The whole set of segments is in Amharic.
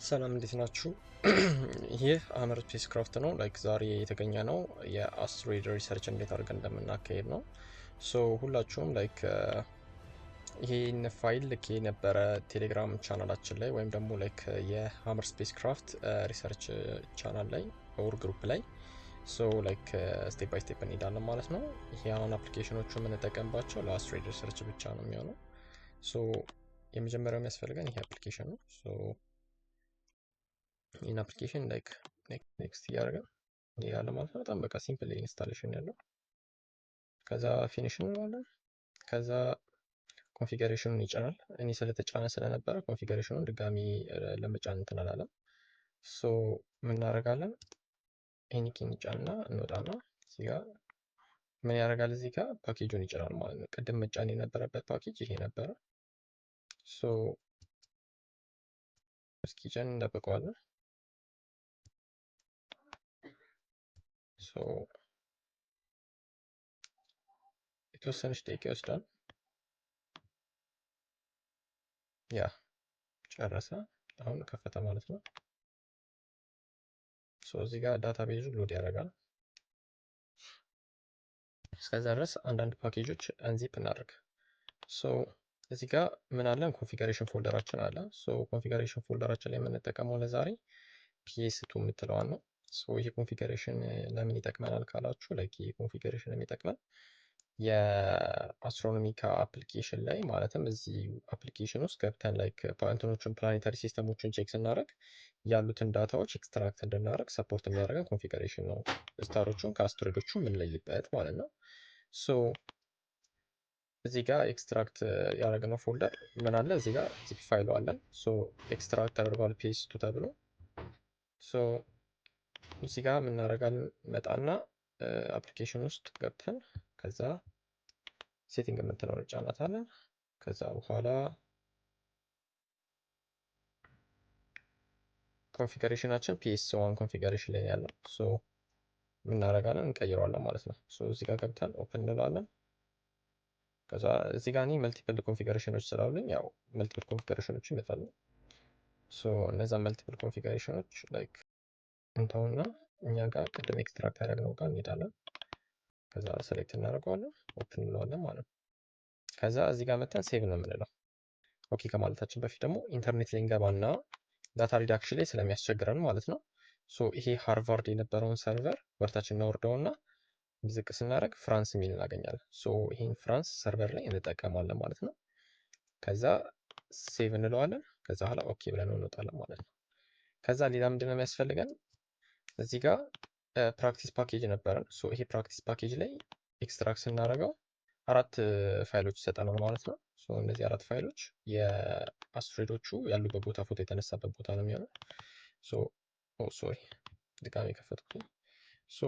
ሰላም እንዴት ናችሁ? ይህ ሀመር spacecraft ነው። Like ዛሬ የተገኘ ነው የ asteroid research እንዴት አድርገን እንደምናካሄድ ነው። So ሁላችሁም like ይህን ፋይል ልኬ የነበረ ቴሌግራም ቻናላችን ላይ ወይም ደግሞ like የሀመር spacecraft research channel ላይ or group ላይ። So like step by step እንሄዳለን ማለት ነው። ይሄ አሁን application ኦቹ የምንጠቀምባቸው ለ asteroid research ብቻ ነው የሚሆነው። So የመጀመሪያው የሚያስፈልገን ይሄ application ነው። So ይህን application like next እያደረገን እንሄዳለን ማለት ነው። በጣም በቃ simple installation ያለው። ከዛ finish እንለዋለን። ከዛ configuration ኡን ይጭናል። እኔ ስለተጫነ ስለነበረ configuration ኡን ድጋሚ ለመጫን እንትን አላለም። So ምን እናደርጋለን? ይህን key እንጫንና እንወጣና እዚህ ጋር ምን ያደርጋል? እዚህ ጋር ፓኬጁን ይጭናል ማለት ነው። ቅድም መጫን የነበረበት ፓኬጅ ይሄ ነበረ። So እስኪጭን እንጠብቀዋለን። So የተወሰነች ደቂቃ ይወስዳል። Yeah፣ ጨረሰ። አሁን ከፈተ ማለት ነው። So እዚህ ጋር database ኡ load ያደርጋል። እስከዛ ድረስ አንዳንድ package ኦች unzip እናደርግ። So እዚህ ጋር ምን አለን? Configuration folder ኣችን አለ። So configuration folder ኣችን ላይ የምንጠቀመው ለዛሬ PS2 የምትለዋን ነው። So ይሄ configuration ለምን ይጠቅመናል ካላችሁ፣ like ይሄ configuration የሚጠቅመን የ Astronomica application ላይ፣ ማለትም እዚህ application ውስጥ ገብተን like እንትኖችን planetary system ኦችን check ስናደርግ ያሉትን data ዎች extract እንድናደርግ support የሚያደርገን configuration ነው። Star ኦቹን ከ asteroid ኦቹ የምንለይበት ማለት ነው። So እዚህ ጋር extract ያደረግነው folder ምን አለ? እዚህ ጋር zip file ኡ አለን። So extract ተደርጓል PS2 ተብሎ። So እዚህ ጋር ምን እናደርጋለን? መጣና application ውስጥ ገብተን ከዛ setting የምትለውን እንጫናታለን። ከዛ በኋላ configuration ኣችን PS1 configuration ላይ ያለው፣ so ምን እናደርጋለን? እንቀይረዋለን ማለት ነው። So እዚህ ጋር ገብተን open እንለዋለን። ከዛ እዚህ ጋር እኔ multiple configuration ኦች ስላሉኝ ያው multiple configuration ኦች ይመጣሉ። So እነዛ multiple configuration ኦች like እንተውና እኛ ጋር ቅድም extract ያደረግነው ጋር እንሄዳለን። ከዛ select እናደርገዋለን፣ open እንለዋለን ማለት ነው። ከዛ እዚህ ጋር መተን save ነው የምንለው። Okay ከማለታችን በፊት ደግሞ ኢንተርኔት ላይ እንገባና data reduction ላይ ስለሚያስቸግረን ማለት ነው። So ይሄ ሃርቫርድ የነበረውን server ወደታችን እናወርደውና ዝቅ ስናደርግ ፍራንስ የሚል እናገኛለን። So ይሄን ፍራንስ server ላይ እንጠቀማለን ማለት ነው። ከዛ save እንለዋለን። ከዛ በኋላ okay ብለን እንወጣለን ማለት ነው። ከዛ ሌላ ምንድነው የሚያስፈልገን? እዚህ ጋር practice package ነበረን። So ይሄ practice package ላይ extract ስናደርገው አራት ፋይሎች ይሰጠናል ማለት ነው። So እነዚህ አራት ፋይሎች የ asteroid ኦቹ ያሉበት ቦታ ፎቶ የተነሳበት ቦታ ነው የሚሆነው። So oh sorry፣ ድጋሚ ከፈትኩት። So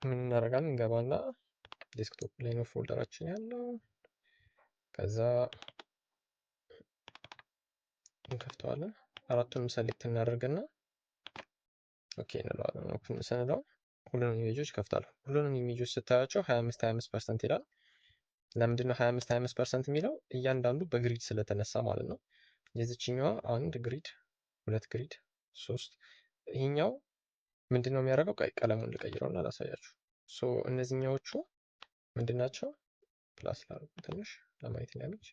ምን እናደርጋለን? እንገባና desktop ላይ ነው folder ኣችን ያለው። ከዛ እንከፍተዋለን። አራቱንም select እናደርግና okay እንለዋለን። Open ስንለው ሁሉንም image ኦች ይከፍታል። ሁሉንም image ኦች ስታያቸው 25 25% ይላል። ለምንድን ነው 25 25% የሚለው? እያንዳንዱ በ grid ስለተነሳ ማለት ነው። የዚችኛዋ አንድ grid፣ ሁለት grid፣ ሶስት። ይሄኛው ምንድን ነው የሚያደርገው? ቀይ ቀለሙን ልቀይረው እና ላሳያችሁ። So እነዚህኛዎቹ ምንድን ናቸው? Plus ላድርጉ ትንሽ ለማየት እንዲያመች።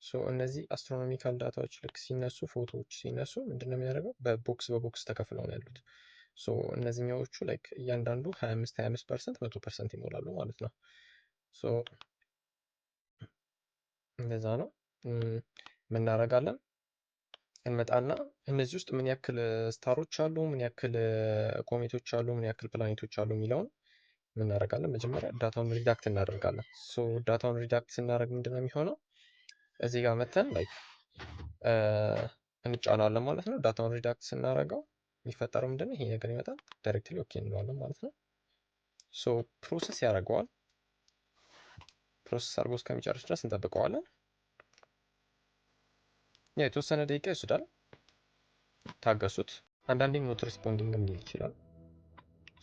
So እነዚህ astronomical data ዎች ልክ ሲነሱ፣ ፎቶዎች ሲነሱ ምንድን ነው የሚያደርገው? በ box በ box ተከፍለው ነው ያሉት። So እነዚህኛዎቹ like እያንዳንዱ 25 25% 100% ይሞላሉ ማለት ነው። So እንደዛ ነው። ምን እናደርጋለን? እንመጣና እነዚህ ውስጥ ምን ያክል star ኦች አሉ፣ ምን ያክል comet ኦች አሉ፣ ምን ያክል ፕላኔቶች አሉ የሚለውን ምን እናደርጋለን? መጀመሪያ data ውን redact እናደርጋለን። So data ውን redact ስናደርግ ምንድን ነው የሚሆነው? እዚህ ጋር መተን like እንጫነዋለን ማለት ነው። Data ውን redact ስናደርገው የሚፈጠረው ምንድነው? ይሄ ነገር ይመጣል። Directly okay እንለዋለን ማለት ነው። So process ያደርገዋል። Process አድርጎ እስከሚጨርስ ድረስ እንጠብቀዋለን። ያ የተወሰነ ደቂቃ ይወስዳል። ታገሱት። አንዳንዴም not responding ም ሊል ይችላል።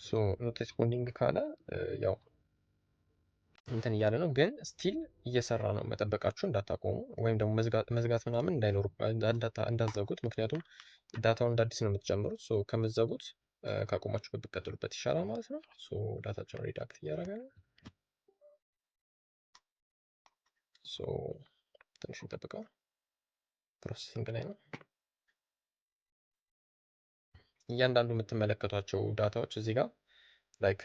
So not responding ካለ ያው እንትን እያለ ነው ግን still እየሰራ ነው። መጠበቃችሁ እንዳታቆሙ ወይም ደግሞ መዝጋት ምናምን እንዳይኖር እንዳትዘጉት፣ ምክንያቱም data ውን እንደ አዲስ ነው የምትጨምሩት። So ከምትዘጉት ካቆማችሁበት ብትቀጥሉበት ይሻላል ማለት ነው። So data ቸውን redact እያደረገ ነው። So ትንሽ እንጠብቀው፣ processing ላይ ነው። እያንዳንዱ የምትመለከቷቸው data ዎች እዚህ ጋር like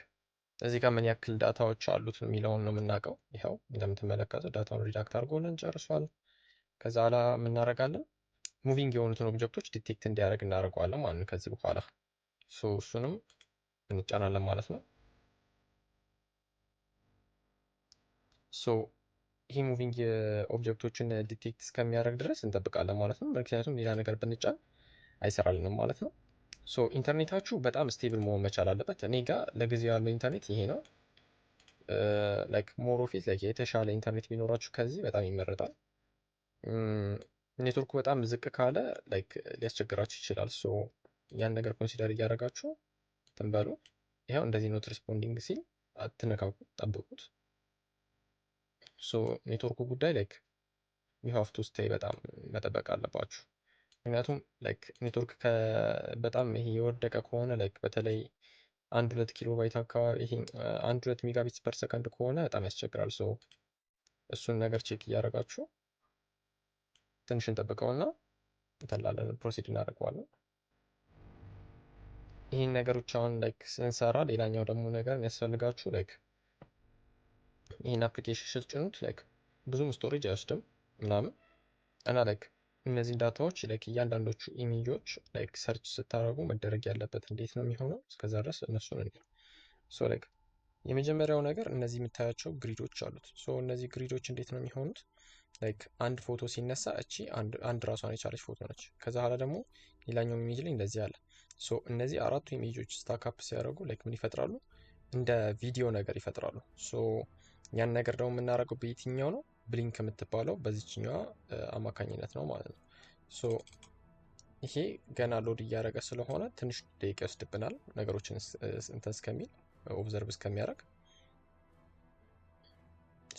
እዚህ ጋር ምን ያክል data ዎች አሉት የሚለውን ነው የምናውቀው። ይኸው እንደምትመለከቱት data ውን redact አድርጎልን ጨርሷል። ከዛ ኋላ የምናደርጋለን moving የሆኑትን object ኦች detect እንዲያደርግ እናደርገዋለን ማለት ነው ከዚህ በኋላ። So እሱንም እንጫናለን ማለት ነው። So ይሄ moving object ኦችን detect እስከሚያደርግ ድረስ እንጠብቃለን ማለት ነው። ምክንያቱም ሌላ ነገር ብንጫን አይሰራልንም ማለት ነው። So ኢንተርኔታችሁ በጣም stable መሆን መቻል አለበት። እኔ ጋር ለጊዜው ያለው ኢንተርኔት ይሄ ነው። Like more of it like የተሻለ ኢንተርኔት ቢኖራችሁ ከዚህ በጣም ይመረጣል። ኔትወርኩ በጣም ዝቅ ካለ like ሊያስቸግራችሁ ይችላል። So ያን ነገር consider እያደረጋችሁ ትንበሉ። ይኸው እንደዚህ not responding ሲል አትነካኩ፣ ጠብቁት። So ኔትወርኩ ጉዳይ like you have to stay በጣም መጠበቅ አለባችሁ። ምክንያቱም like ኔትወርክ በጣም ይሄ የወደቀ ከሆነ like በተለይ 1 2 ኪሎ ባይት አካባቢ ይሄ 1 2 megabit per second ከሆነ በጣም ያስቸግራል። So እሱን ነገር check እያደረጋችሁ ትንሽ እንጠብቀውና እንተላለን proceed እናደርገዋለን። ይህን ነገሮች አሁን like ስንሰራ ሌላኛው ደግሞ ነገር የሚያስፈልጋችሁ like ይህን application ስትጭኑት like ብዙም storage አይወስድም ምናምን እና like እነዚህን data ዎች like እያንዳንዶቹ image ኦች like search ስታደርጉ መደረግ ያለበት እንዴት ነው የሚሆነው፣ እስከዛ ድረስ እነሱን እንይ። So like የመጀመሪያው ነገር እነዚህ የምታያቸው grid ኦች አሉት። So እነዚህ grid ኦች እንዴት ነው የሚሆኑት? Like አንድ ፎቶ ሲነሳ እቺ አንድ ራሷን የቻለች ፎቶ ነች። ከዛ በኋላ ደግሞ ሌላኛው image ላይ እንደዚህ አለ። So እነዚህ አራቱ image ኦች stack up ሲያደርጉ like ምን ይፈጥራሉ? እንደ ቪዲዮ ነገር ይፈጥራሉ። So ያን ነገር ደግሞ የምናደርገው በየትኛው ነው? Blink የምትባለው በዚችኛዋ አማካኝነት ነው ማለት ነው። So ይሄ ገና load እያደረገ ስለሆነ ትንሽ ደቂቃ ይወስድብናል ነገሮችን እንትን እስከሚል observe እስከሚያደርግ።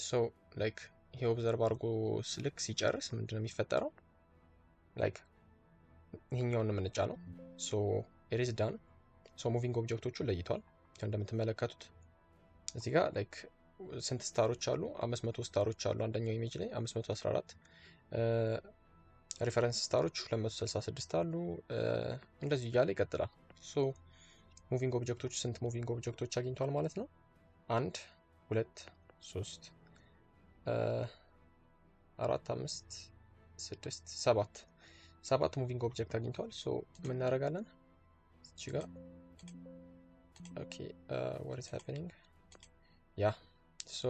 So like ይሄ observe አድርጎ ስልክ ሲጨርስ ምንድነው የሚፈጠረው? Like ይሄኛውን ነው የምንጫነው። So it is done። So moving object ኦቹ ለይቷል። እንደምትመለከቱት እዚህ ጋር like ስንት star ኦች አሉ? 500 star ኦች አሉ። አንደኛው image ላይ 514 reference star ኦች 266 አሉ። እንደዚሁ እያለ ይቀጥላል። So moving object ኦች ስንት moving object ኦች አግኝተዋል ማለት ነው? 1 2 3 4 5 6 7 7 moving object አግኝተዋል። So ምን እናደርጋለን እዚህ ጋር okay, what is happening? Yeah, so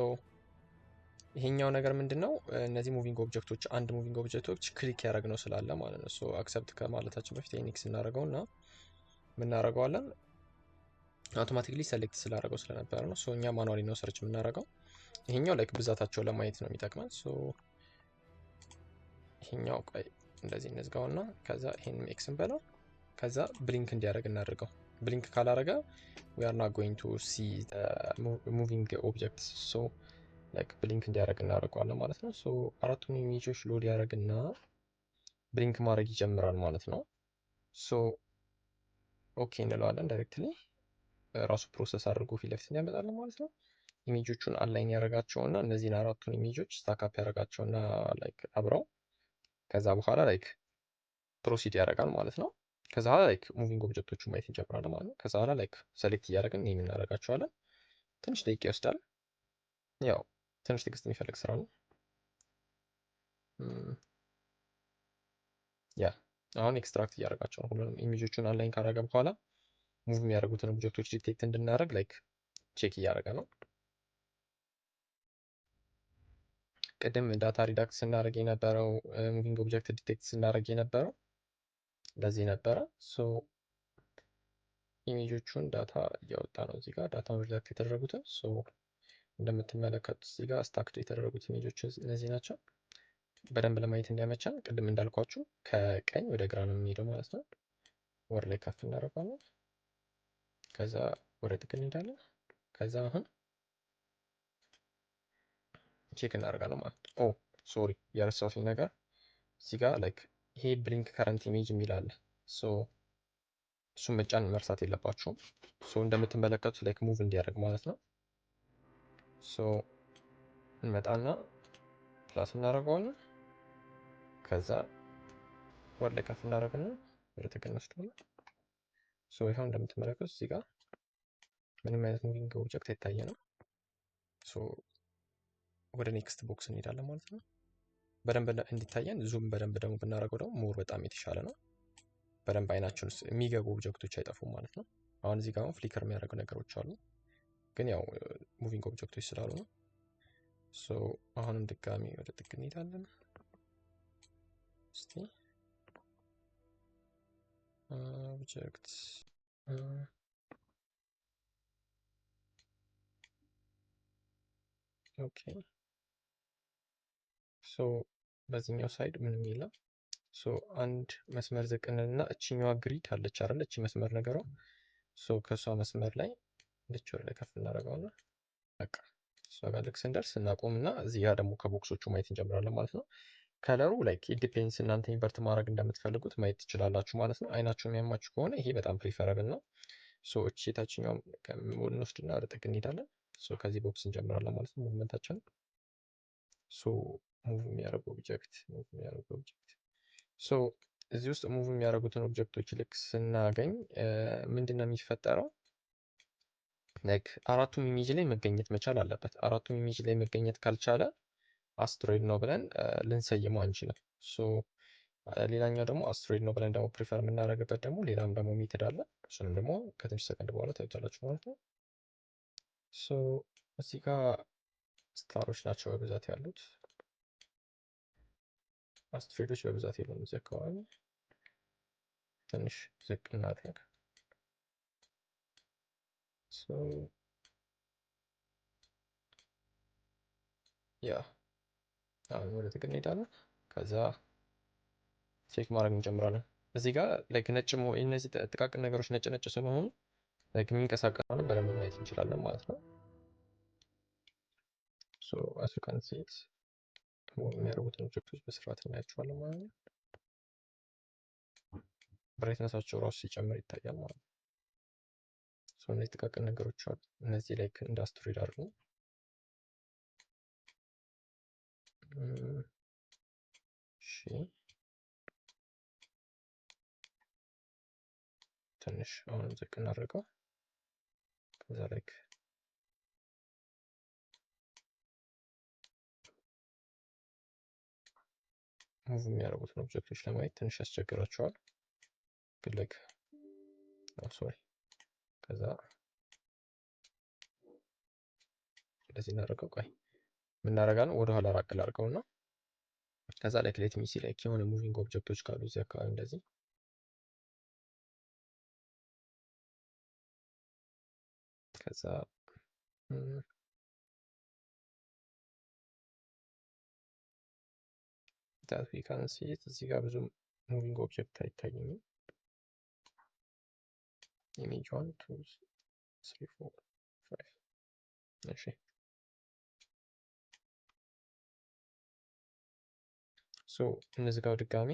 ይሄኛው ነገር ምንድነው? እነዚህ moving object ኦች አንድ moving object ኦች click ያደረግነው ስላለ ማለት ነው። So accept ከማለታችን በፊት ይሄን X እናደርገውና ምን እናደርገዋለን? Automatically select ስላደረገው ስለነበረ ነው። So እኛ manually ነው search የምናደርገው። ይሄኛው like ብዛታቸው ለማየት ነው የሚጠቅመን። So ይሄኛው ቆይ እንደዚህ እንዝጋውና ከዛ ይሄንም X እንበለው። ከዛ blink እንዲያደርግ እናደርገው። Blink ካላደረገ we are not going to see the moving objects. So like blink እንዲያደርግ እናደርገዋለን ማለት ነው። So አራቱን image ኦች load ያደርግና blink ማድረግ ይጀምራል ማለት ነው። So okay እንለዋለን directly ራሱ process አድርጎ ፊት ለፊት እንዲያመጣለን ማለት ነው። Image ኦቹን align ያደርጋቸውና እነዚህን አራቱን image ኦች stack up ያደርጋቸውና like አብረው ከዛ በኋላ like proceed ያደርጋል ማለት ነው። ከዛ በኋላ like moving object ኦቹን ማየት እንጀምራለን ማለት ነው። ከዛ በኋላ like select እያደረግን name እናደርጋቸዋለን። ትንሽ ደቂቃ ይወስዳል። ያው ትንሽ ትዕግስት የሚፈልግ ስራ ነው። Yeah, አሁን extract እያደረጋቸው ነው። ሁሉንም image ኦቹን align ካደረገ በኋላ move የሚያደርጉትን object ኦች detect እንድናደርግ like check እያደረገ ነው። ቅድም data redact ስናደርግ የነበረው moving object detect ስናደርግ የነበረው ለዚህ ነበረ። So image ኦቹን data እያወጣ ነው። እዚህ ጋር data ውን redact የተደረጉትን so እንደምትመለከቱት እዚህ ጋር stacked የተደረጉት image ኦች እነዚህ ናቸው። በደንብ ለማየት እንዲያመቸን ቅድም እንዳልኳችሁ ከቀኝ ወደ ግራ ነው የሚሄደው ማለት ነው። ወደ ላይ ከፍ እናደርገዋለን። ከዛ ወደ ጥግ እንሄዳለን። ከዛ አሁን Check እናደርጋለን ማለት ነው። Oh sorry የረሳሁት ነገር እዚህ ጋር like ይሄ blink current image የሚል አለ። So እሱን መጫን መርሳት የለባችሁም። So እንደምትመለከቱት like move እንዲያደርግ ማለት ነው። So እንመጣና plus እናደርገዋለን። ከዛ ወደ ላይ ከፍ እናደርግና ወደ ጥግ እንወስደዋለን። So ይኸው እንደምትመለከቱት እዚህ ጋር ምንም አይነት moving object አይታየንም። So ወደ next box እንሄዳለን ማለት ነው። በደንብ እንዲታየን zoom በደንብ ደግሞ ብናደርገው ደግሞ more በጣም የተሻለ ነው። በደንብ አይናችን ውስጥ የሚገቡ object ኦች አይጠፉም ማለት ነው። አሁን እዚህ ጋር አሁን flicker የሚያደርጉ ነገሮች አሉ፣ ግን ያው moving object ኦች ስላሉ ነው። So አሁንም ድጋሚ ወደ ጥግ እንሄዳለን። እስቲ object okay so በዚህኛው side ምንም የለም። So አንድ መስመር ዝቅ እንልና እቺኛዋ grid አለች አይደል? እቺ መስመር ነገሯ so ከሷ መስመር ላይ ልክ ወደ ላይ ከፍ እናደርገውና በቃ እሷ ጋር ልክ ስንደርስ እናቆምና እዚህ ጋር ደግሞ ከ box ኦቹ ማየት እንጀምራለን ማለት ነው። Color ኡ like it depends እናንተ invert ማድረግ እንደምትፈልጉት ማየት ትችላላችሁ ማለት ነው። አይናችሁ የሚያማችሁ ከሆነ ይሄ በጣም preferable ነው። So እቺ የታችኛው እንወስድና ወደ ጥግ እንሄዳለን። So ከዚህ box እንጀምራለን ማለት ነው movement ኣችን። So move የሚያደርጉ object move የሚያደርጉ object so እዚህ ውስጥ move የሚያደርጉትን object ኦች ልክ ስናገኝ ምንድን ነው የሚፈጠረው? Like አራቱም image ላይ መገኘት መቻል አለበት። አራቱም image ላይ መገኘት ካልቻለ አስትሮይድ ነው ብለን ልንሰይመው አንችልም። So ሌላኛው ደግሞ አስትሮይድ ነው ብለን ደግሞ prefer የምናደርግበት ደግሞ ሌላም ደግሞ method አለ። እሱንም ደግሞ ከትንሽ ሰከንድ በኋላ ታዩታላችሁ ማለት ነው። So እዚህ ጋር star ኦች ናቸው በብዛት ያሉት። አስትሮይዶች በብዛት የሉም እዚህ አካባቢ። ትንሽ ዝቅ እናድርግ። So yeah አሁን ወደ ጥግ እንሄዳለን። ከዛ check ማድረግ እንጀምራለን። እዚህ ጋር like ነጭ እነዚህ ጥቃቅን ነገሮች ነጭ ነጭ ስለሆኑ like የሚንቀሳቀሰውን በደንብ ማየት እንችላለን ማለት ነው። So as you can see it move የሚያደርጉትን object ኦች በስርዓት እናያቸዋለን ማለት ነው። Brightness ኣቸው ራሱ ሲጨምር ይታያል ማለት ነው። So እነዚህ ጥቃቅን ነገሮች አሉ። እነዚህ like እንደ አስትሮይድ አድርጉ። እሺ ትንሽ አሁንም ዝቅ እናደርገው። ከዛ like move የሚያደርጉትን object ኦች ለማየት ትንሽ ያስቸግራቸዋል። ግን like sorry ከዛ እንደዚህ እናደርገው። ቆይ ምናደርጋለን ወደ ኋላ ራቅ ላድርገውና ከዛ like let me see like የሆነ moving object ኦች ካሉ እዚህ አካባቢ እንደዚህ ከዛ that we can see it እዚህ ጋር ብዙ moving object አይታየኝም። Image 1 2 3 4 5 እሺ so እንዝጋው ድጋሚ።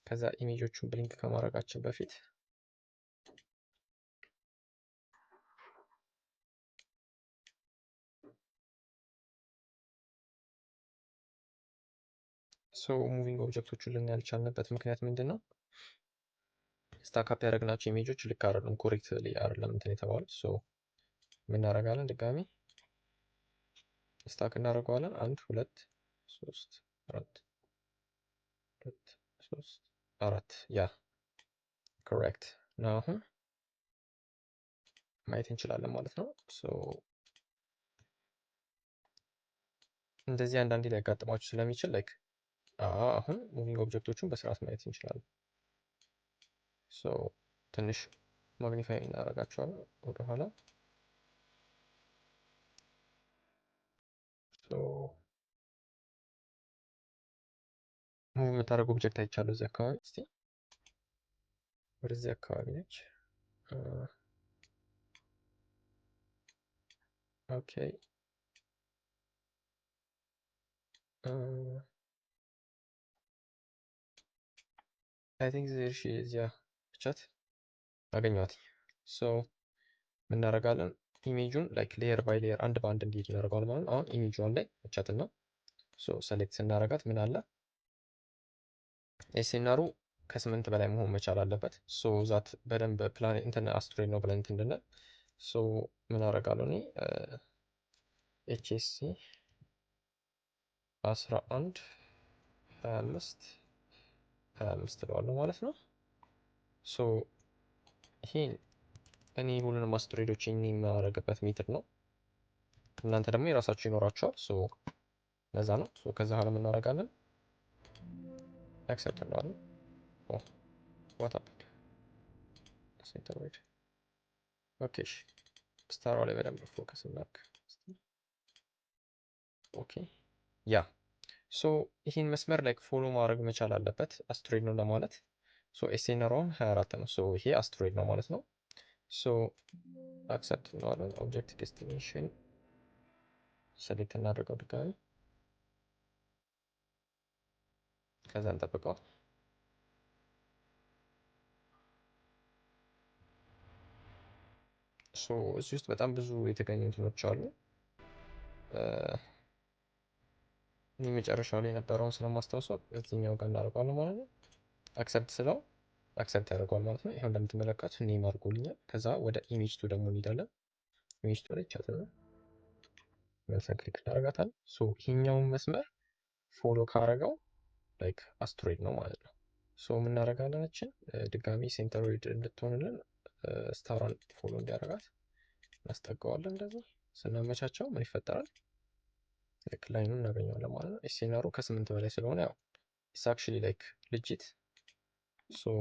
ከዛ image ኦቹን blink ከማድረጋችን በፊት so moving object ኦቹን ልናይ ያልቻልንበት ምክንያት ምንድን ነው? Stack up ያደረግናቸው image ኦች ልክ አይደሉም፣ correct አይደለም እንትን የተባሉት። So ምን እናደርጋለን? ድጋሚ stack እናደርገዋለን። 1 2 3 4 2 3 4 yeah correct ነው። አሁን ማየት እንችላለን ማለት ነው። So እንደዚህ አንዳንዴ ሊያጋጥማችሁ ስለሚችል like አሁን moving object ኦቹን በስርዓት ማየት እንችላለን። So ትንሽ magnify እናደርጋቸዋለን ወደኋላ። So move የምታደርገው object አይቻለሁ እዚህ አካባቢ። እስቲ ወደዚህ አካባቢ ነች። Okay I think there she is, yeah ብቻት አገኘኋት። So ምን እናደርጋለን? image ኡን like layer by layer አንድ በአንድ እንዲሄድ እናደርገዋለን ማለት ነው። አሁን image ኧን ላይ ብቻትና so select ስናደርጋት ምን አለ SNR ኡ ከ8 በላይ መሆን መቻል አለበት። So that በደንብ ፕላን እንትን አስትሮይድ ነው ብለን እንትን እንድንል። So ምን አደርጋለሁ እኔ HSC 11 25 25 እለዋለሁ ማለት ነው። So ይሄ እኔ ሁሉንም አስትሮይዶች የማደርግበት method ነው። እናንተ ደግሞ የራሳችሁ ይኖራችኋል። So ለዛ ነው። So ከዛ በኋላ ምን እናደርጋለን? Accept እንለዋለን። Oh, what happened? Centroid, okay። Star ዋ ላይ በደንብ focus እናድርግ። Okay, yeah, so ይህን መስመር ላይ follow ማድረግ መቻል አለበት አስትሮይድ ነው ለማለት። So SNR ኡን 24 ነው። So ይሄ አስትሮይድ ነው ማለት ነው። So accept እንለዋለን። Object destination select እናደርገው ድጋሚ፣ ከዛ እንጠብቀው። So እዚህ ውስጥ በጣም ብዙ የተገኙ እንትኖች አሉ። እኔ መጨረሻው ላይ የነበረውን ስለማስታውሰው እዚህኛው ጋር እናደርገዋለን ማለት ነው። Accept ስለው accept ያደርገዋል ማለት ነው። ይኸው እንደምትመለከቱት name አድርጎልኛል። ከዛ ወደ image two ደግሞ እንሄዳለን። Image two ላይ chat ነው መልሰን click እናደርጋታለን። So ይሄኛውን መስመር follow ካረገው like asteroid ነው ማለት ነው። So ምን እናደርጋለን? እችን ድጋሚ centroid እንድትሆንልን star ዋን follow እንዲያደርጋት እናስጠጋዋለን። እንደዚህ ስናመቻቸው ምን ይፈጠራል? ልክ line ኡን እናገኘዋለን ማለት ነው። SNR ኡ ከ8 በላይ ስለሆነ ያው it's actually like legit። So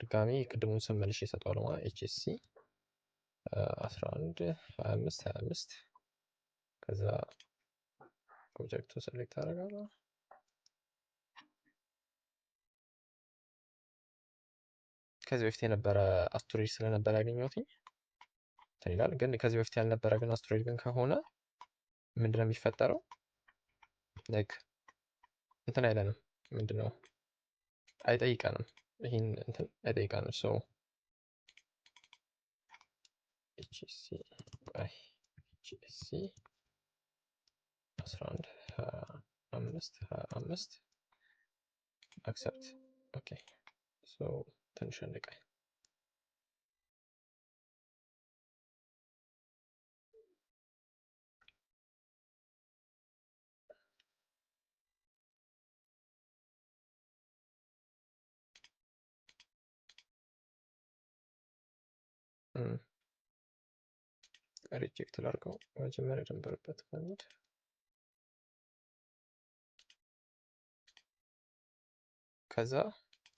ድጋሚ ቅድሙን ስም መልሼ እሰጠዋለሁ ማለት HSC 11 25 25። ከዛ object ኡን select አደርጋለሁ። ከዚህ በፊት የነበረ አስትሮይድ ስለነበረ ያገኘሁት እንትን ይላል። ግን ከዚህ በፊት ያልነበረ ግን አስትሮይድ ግን ከሆነ ምንድነው የሚፈጠረው? Like እንትን አይለንም፣ ምንድነው አይጠይቀንም፣ ይህን እንትን አይጠይቀንም። So HSC HSC 11 25 25 accept, okay። So ትንሽ እንቆይ። Reject ላድርገው መጀመሪያ የነበረበት መንገድ። ከዛ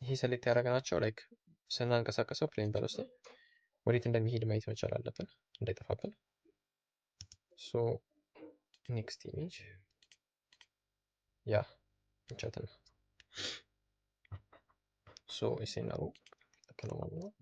ይሄ select ያደረግናቸው like ስናንቀሳቀሰው plane velocity ወዴት እንደሚሄድ ማየት መቻል አለብን እንዳይጠፋብን። So next image, yeah, እንቻትን ነው። So SNR ኡ ልክ ነው ማለት ነው።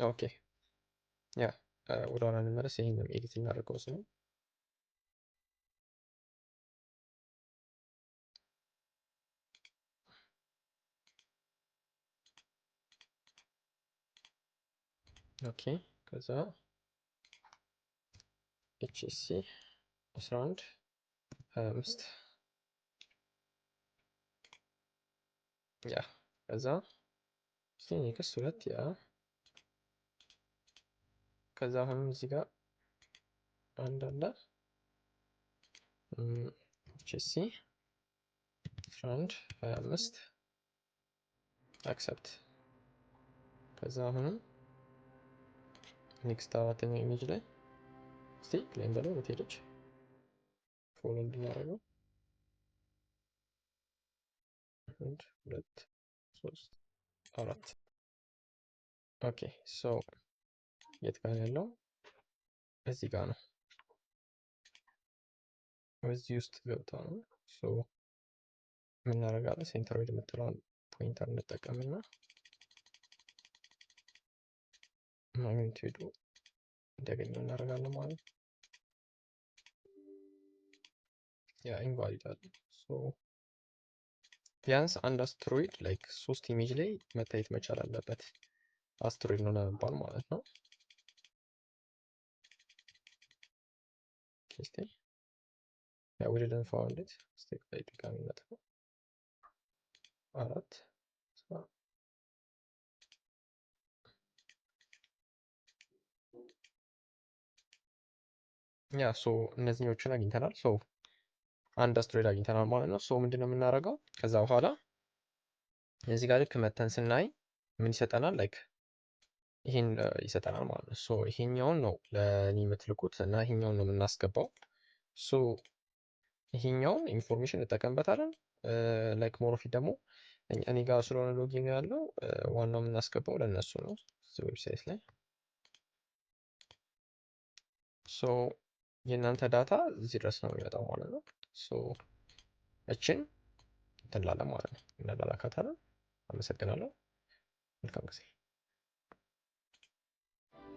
Okay, yeah, ወደ ኋላ እንመለስ። ይሄንን edit እናደርገው ስሙ። Okay, ከዛ HSC 11 25, yeah, ከዛ next ሁለት, yeah, ከዛ አሁንም እዚህ ጋር አንድ አለ HSC 11 25። Accept። ከዛ አሁንም next አራተኛው image ላይ እስቲ play እንበለው፣ የት ሄደች? Follow እንድናደርገው 1 2 3 4። Okay, so የት ጋር ያለው? እዚህ ጋር ነው። እዚህ ውስጥ ገብታ ነው። So ምን እናደርጋለን? Centroid የምትለዋን pointer እንጠቀምና magnitude ኡ እንዲያገኘው እናደርጋለን ማለት ነው። Yeah, invalid አለ። So ቢያንስ አንድ asteroid like ሶስት image ላይ መታየት መቻል አለበት አስትሮይድ ነው ለመባል ማለት ነው። እስቲ yeah, we didn't found it። እስቲ ላይ ድጋሚ እናጥፋው። 4። Yeah, so እነዚህኞቹን አግኝተናል። So አንድ አስትሮይድ አግኝተናል ማለት ነው። So ምንድነው የምናደርገው? ከዛ በኋላ እዚህ ጋር ልክ መተን ስናይ ምን ይሰጠናል? Like ይሄን ይሰጠናል ማለት ነው። So ይሄኛውን ነው ለእኔ የምትልኩት እና ይሄኛውን ነው የምናስገባው። So ይሄኛውን information እንጠቀምበታለን። Like ሞሮፊት ደግሞ እኔ ጋር ስለሆነ login ያለው፣ ዋናው የምናስገባው ለእነሱ ነው እዚህ website ላይ። So የእናንተ data እዚህ ድረስ ነው የሚመጣው ማለት ነው። So እችን እንትን እንላለን ማለት ነው፣ እንላላካታለን። አመሰግናለሁ። መልካም ጊዜ።